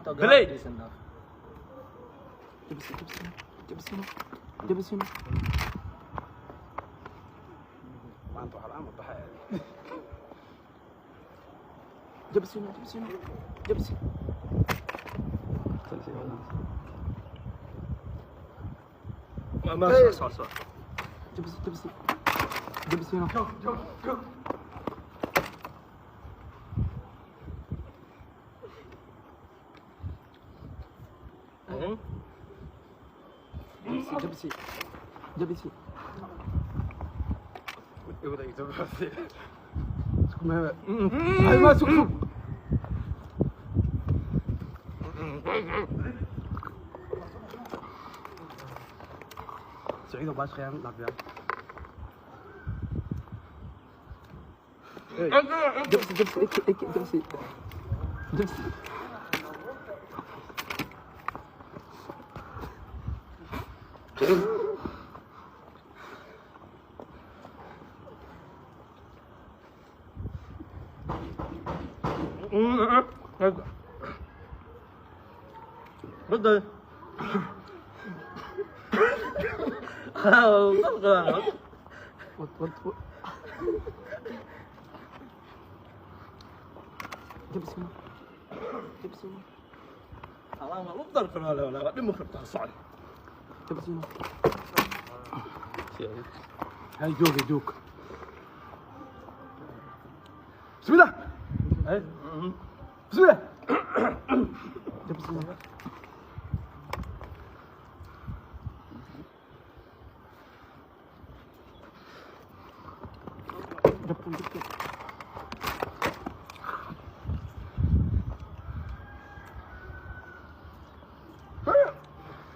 Play. Jabsi, jabsi, jabsi, jabsi. Maanta waxaa la'aan baxay. Jabsi, jabsi, jabsi. Ma soo soo soo. Jabsi, jabsi. Jabsi. Go, go, go. Jabsi, jabsi. Jabsi. Ay, ma sug sug. Saciid oo baash khiyaan dhaafiya. Jabsi, jabsi, ekki, ekki, jabsi. Jabsi. Badda. Wad, wad, wad. Jabsi. Jabsi. Jabsi. Hay joog joog. Bismillah. Bismillah. Jabsi. Jabsi, jabsi.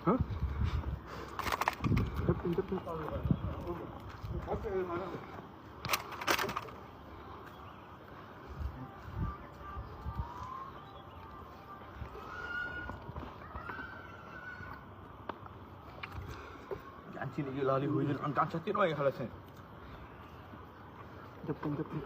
Huh? Jabsi, jabsi. Gacantiin iga ilaali hooyadin cun gacantiin waa iga halaseen. Jabsi, jabsi.